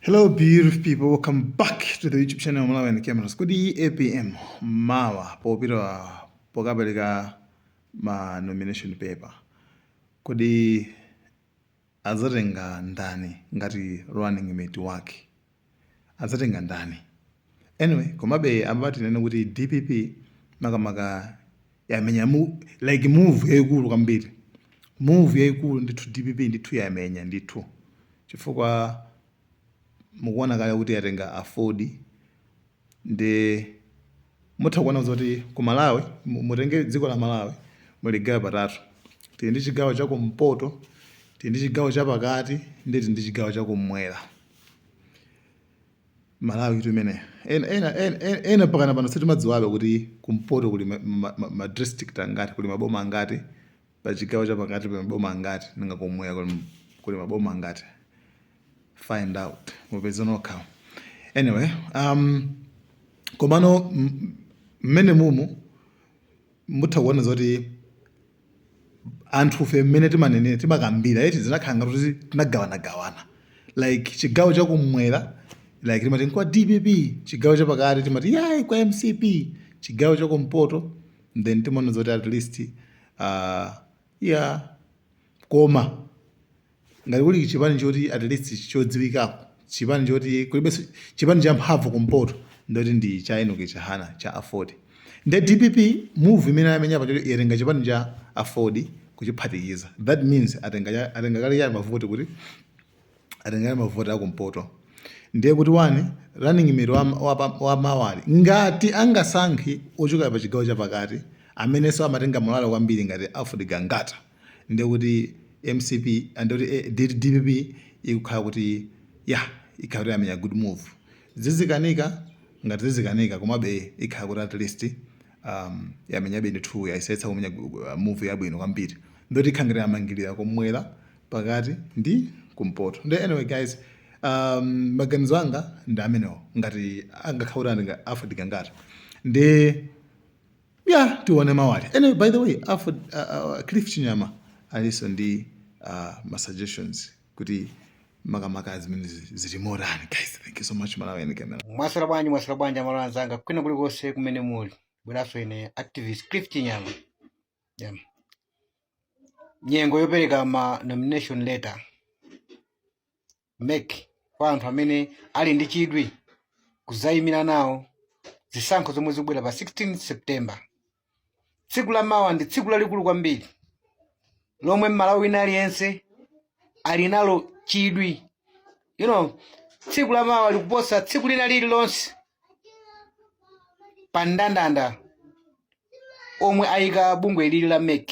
Hello beautiful people, welcome back to the YouTube channel Malawi and Cameras. Kodi APM mawa popita pokapereka ma nomination paper, kodi adzatenga ndani ngati running mate wake? Adzatenga ndani? Anyway, komabe apa tinene kuti DPP makamaka yamenya like move yayikulu kwambiri, move yayikulu ndithu. DPP ndithu yamenya ndithu, chifukwa mukuona kale kuti yatenga AFORD. Ndi mutha kuona zoti ku Malawi, mutenge dziko la Malawi muligawe patatu: tili ndi chigawo chakumpoto, tili ndi chigawo chapakati, ndi tili ndi chigawo chakummwera. Malawi itu imeneyo. Ena pakana pano sitimadziwabe kuti kumpoto kuli ma district angati, kuli maboma angati, pa chigawo chapakati pali maboma angati, nanga kumwera kuli maboma angati. Find out, mupeze nokha. Anyway, komano mmene mumu mutha kuona zoti anthufe mmene timanenera, timakambira eti, zinakhala ngati kuti tinagawanagawana, like chigawo chakumwera like timati nkwa DPP, chigawo chapakati timati yayi, kwa MCP, chigawo chakumpoto then timaona zoti at least yeah. Koma ngati kuli chipani choti at least chodziwikako, chipani choti kulibenso chipani cha mphamvu kumpoto, ndoti ndi cha Enoch Chihana cha AFORD. Nde DPP move imene amenya pa choti yatenga chipani cha AFORD kuchiphatikiza, that means atenga kale ya mavoti, kuti atenga kale mavoti akumpoto. Ndiye kuti one running mate wa mawali, ngati angasankhe ochokera pa chigawo chapakati amenenso amatenga morale kwambiri ngati Alfred Gangata, ndiye kuti MCP, andoti DPP ikukhala kuti ya ikhala kuti amenya good move. Zizikanika ngati zizikanika, komabe ikhala kuti at least yamenyabe ndithu, yayisetsa kumenya move yabwino kwambiri. Ndoti ikhala ngati yamangirira kumwera, pakati ndi kumpoto. Ndi anyway guys, maganizo anga ndi amenewo. Ngati angakhala kuti Alfred Gangata, ndi ya tione mawali. Anyway, by the way, Alfred, Cliff Chinyama alinso ndi ma suggestions kuti makamaka zimene zili motani. Guys, thank you so much. Malawi and Camera. Mwaswera bwanji? Mwaswera bwanji amalo anzanga kwina kulikonse kumene muli? Bweranso ine activist Cliff Chinyama, yeah. Nyengo yopereka ma nomination letter MEC kwa anthu amene ali ndi chidwi kuzayimira nawo zisankho zomwe zikubwera pa 16 September. Tsiku la mawa ndi tsiku lalikulu kwambiri lomwe Mmalawi wina aliyense ali nalo chidwi. Tsiku la mawa likuposa tsiku lina lililonse pa mndandanda omwe ayika bungwe lili la MEC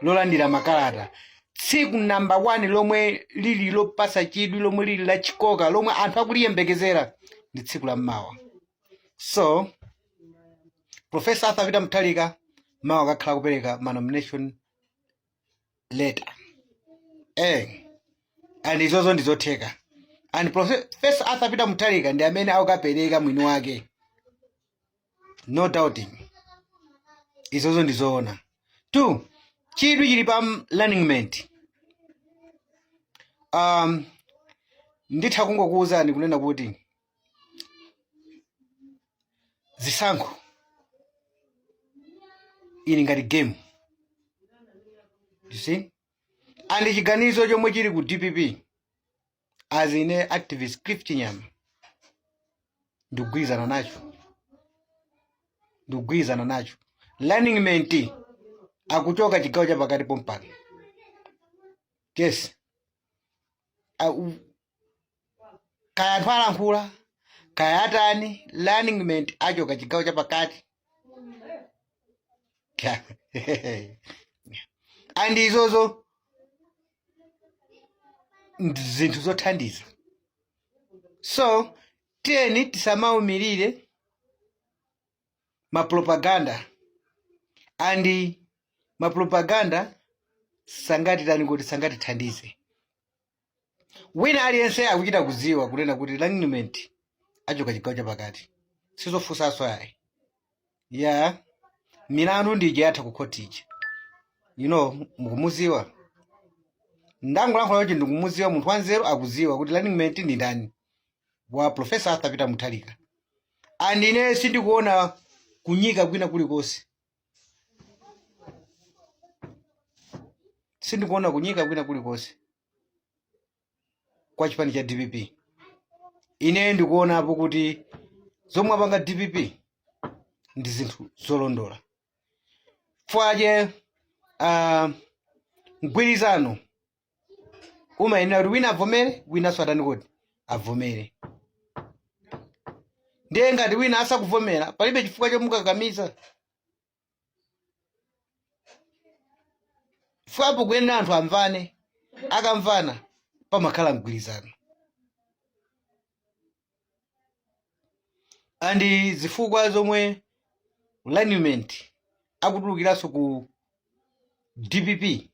lolandira makalata. Tsiku namba 1 lomwe lili lopasa chidwi, lomwe lili la chikoka, lomwe anthu akuliyembekezera ndi tsiku la mmawa. So Professor Arthur Peter Mutharika mawa akakhala kupereka ma nomination letter, and izozo ndizotheka, and Professor Arthur Peter Mutharika ndi amene akukapereka mwini wake, no doubting, izozo ndizoona. Two, chidwi chili pa running mate. Nditha kungokuwuzani kunena kuti zisankho ili ngati game, you see, and chiganizo chomwe chili ku DPP, as ine activist Cliff Chinyama ndikugwirizana nacho, ndikugwirizana nacho. Running mate akuchoka chigawo chapakati pompano, yes. Kaya anthu alankhula, kaya atani, running mate achoka chigawo chapakati, and izozo ndi zinthu zothandiza. So tiyeni tisamaumirire mapropaganda, and mapropaganda sangatitani kuti sangatithandize. Wina aliyense akuchita kudziwa kunena kuti running mate achoka chigawo chapakati, sizofunsanso ayi. Ya milandu ndije yatha ku khoti ija, mukumuziwa. Ndangolankhula kuti ndikumuziwa munthu wanzeru, akuziwa kuti running mate ndi ndani wa Professor Arthur Peter Mutharika. And ine sindikuona kunyika kwina kulikonse, sindikuona kunyika kwina kulikonse kwa chipani cha DPP. Ine ndikuonapo kuti zomwe apanga DPP ndi zinthu zolondola. Fwaje mgwirizano umayenera kuti wina avomere, winanso atani kuti avomere. Ndiye ngati wina asakuvomera, palibe chifukwa chomukakamiza. Chifukwa kuyenera anthu amvane, akamvana pamakhala mgwirizano. And zifukwa zomwe running mate akutulukiranso ku DPP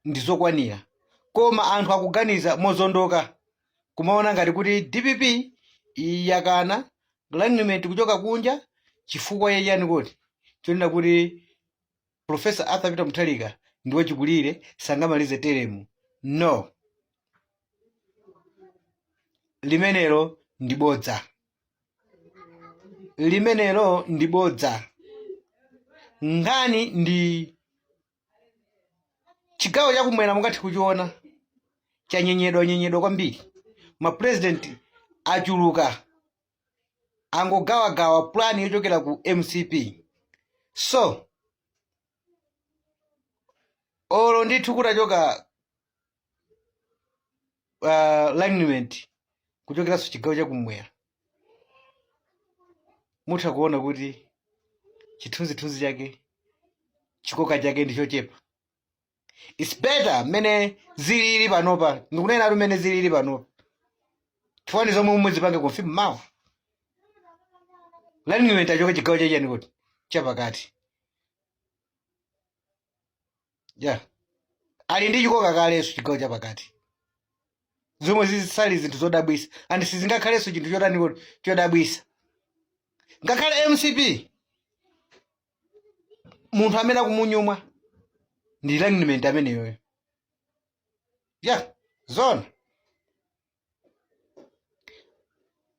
ndi zokwanira, koma anthu akuganiza mozondoka, kumaona ngati kuti DPP yakana running mate kuchoka kunja chifukwa chachani kuti chonena kuti Professor Arthur Peter Mutharika ndi wachikulire, sangamalize teremu. No, limenelo ndi bodza, limenelo ndi bodza. Nkhani ndi chigawo chakumwera, mungathe kuchiona chanyenyedwa nyenyedwa kwambiri. Mapresident achuluka, angogawagawa plan yochokera ku MCP. So olo ndithu kutachoka running mate kuchokeranso chigawo chakumwera, mutha kuona kuti chithunzithunzi chake, chikoka chake ndi chochepa. It's better mmene zilili panopa. Ndikunena mmene zilili panopa chifukwa ndi zomwe muzipange confirm mawa. Running mate achoke chigawo chachani kuti chapakati, yeah, ali ndi chikoka kalenso chigawo chapakati, zomwe zisali zinthu zodabwisa and sizingakhalenso chinthu chotani kuti chodabwisa. Ngakhale MCP, munthu amene akumunyumwa ndi running mate ameneyoyo. Yeah, zona.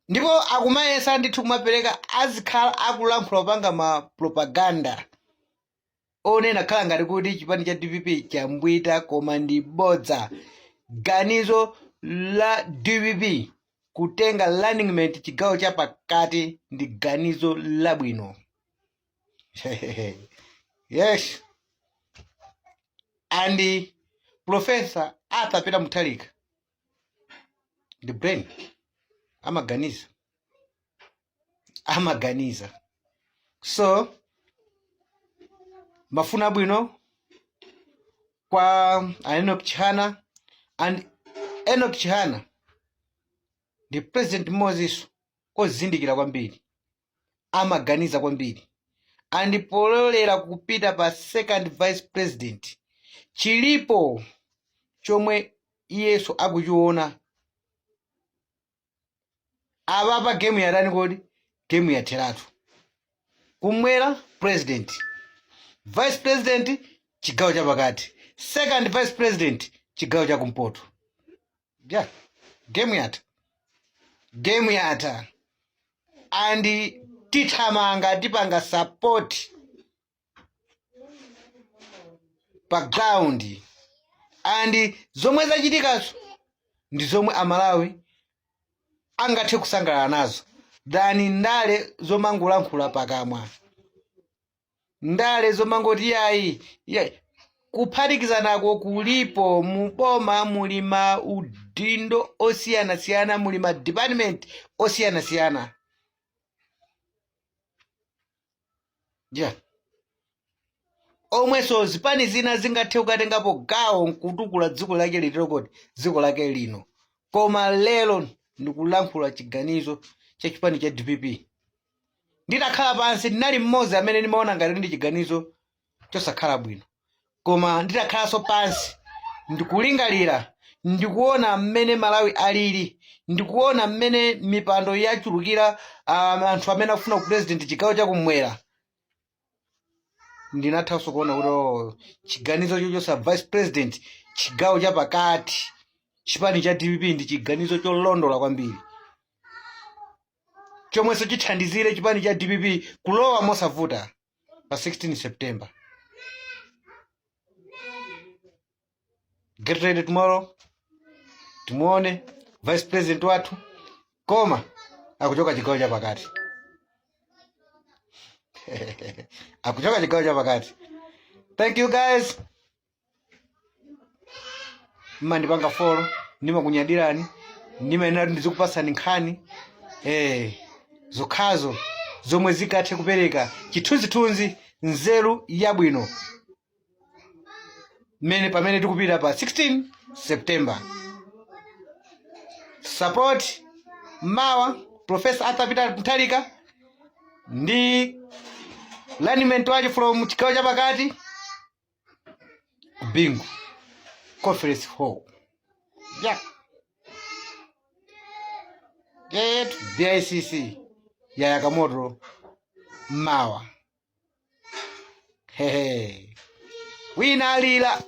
Ndipo akumayesa ndithu kumapereka, azikhala akulankhula, kupanga ma propaganda onena khala ngati kuti chipani cha DPP chambwita, koma ndi bodza. Ganizo la DPP kutenga running mate chigawo chapakati ndi ganizo labwino. Yes, and Professor Arthur Peter Mutharika ndi brain, amaganiza, amaganiza. So mafuna abwino kwa Enoch Chihana. And Enoch Chihana ndi president mmodzinso ozindikira kwambiri, amaganiza kwambiri, and pololera kupita pa second vice president, chilipo chomwe iyeso akuchiona. Apapa game yatani kodi? Game yatheratu. Kumwera president, vice president chigawo chapakati, second vice president chigawo chakumpoto. Yeah, game yatha, game yatha. And tithamanga, tipanga support pa ground. And zomwe zachitikazo ndi zomwe Amalawi angathe kusangalala nazo than ndale zomangolankhula pakamwa, ndale zomangoti yayi yayi. Kuphatikizanako kulipo muboma, muli maudindo osiyanasiyana, muli ma department osiyanasiyana, yeah, omwenso zipani zina zingathe kukatengapo gawo nkutukula dziko lake litero kodi dziko lake lino. Koma lero ndikulankhula chiganizo cha chipani cha DPP. Nditakhala pansi, ndinali mmodzi amene ndimaona ngati ndi chiganizo chosakhala bwino, koma nditakhalanso pansi ndikulingalira, ndikuona mmene Malawi alili, ndikuona mmene mipando yachulukira, anthu amene akufuna president chigawo chakumwera, ndinathanso kuona kuti, oh, chiganizo chochosa vice president Chigawo chapakati, chipani cha DPP ndi chiganizo cholondola kwambiri chomwenso chithandizire chipani cha DPP kulowa mosavuta pa 16 September. Get ready tomorrow, timuone vice president wathu, koma akuchoka chigawo chapakati, akuchoka chigawo chapakati. Thank you guys, mmandipanga follow, ndimakunyadirani, ndimayenera kuti ndizikupasani nkhani zokhazo zomwe zikathe kupereka chithunzithunzi, nzeru yabwino mmene pamene tikupita pa 16 September. Support mawa Professor Arthur Peter Mutharika ndi running mate wake from chigawo chapakati, Bingu Conference Hall. Yeah. Yetu BICC yayaka moto mawa. Hehe. Wina alira.